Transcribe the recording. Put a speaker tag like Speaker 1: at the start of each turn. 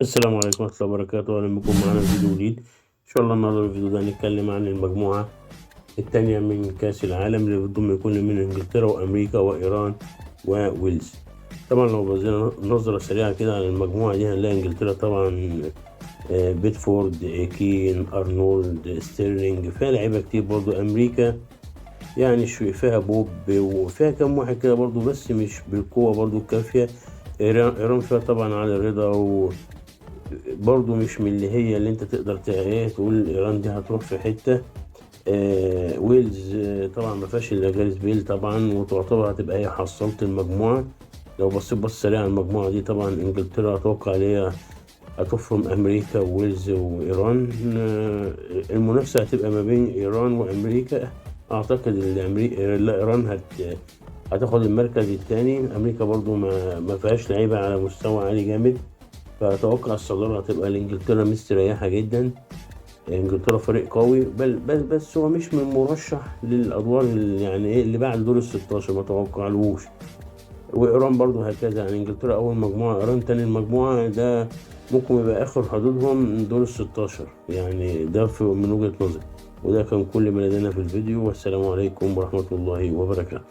Speaker 1: السلام عليكم ورحمة الله وبركاته. أهلا بكم معنا في فيديو جديد. إن شاء الله النهاردة في الفيديو ده هنتكلم عن المجموعة الثانية من كأس العالم اللي بتضم كل من إنجلترا وأمريكا وإيران وويلز. طبعا لو بصينا نظرة سريعة كده على المجموعة دي هنلاقي إنجلترا طبعا بيدفورد، كين، أرنولد، ستيرلينج، فيها لعيبة كتير. برضو أمريكا يعني فيها بوب وفيها كام واحد كده برضو، بس مش بالقوة برضو الكافية. إيران فيها طبعا علي رضا و برضو مش من اللي هي اللي انت تقدر تقول ايران دي هتروح في حتة. ويلز طبعا ما فيهاش الا جاريث بيل طبعا، وتعتبر هتبقى هي حصلت المجموعة. لو بصيت بص سريع على المجموعة دي طبعا انجلترا اتوقع ان هي هتفرم امريكا وويلز وايران. المنافسة هتبقى ما بين ايران وامريكا. اعتقد ان امريكا، لا، ايران هتاخد المركز الثاني. امريكا برضو ما فيهاش لعيبة على مستوى عالي جامد، فأتوقع الصدارة هتبقى لإنجلترا مستريحة جدا. إنجلترا فريق قوي، بل بس بس هو مش من مرشح للأدوار اللي يعني إيه اللي بعد دور ال16، ما توقعلوش. وإيران برضو هكذا، يعني إنجلترا أول مجموعة، إيران تاني المجموعة، ده ممكن يبقى آخر حدودهم دور ال16، يعني ده من وجهة نظري. وده كان كل ما لدينا في الفيديو، والسلام عليكم ورحمة الله وبركاته.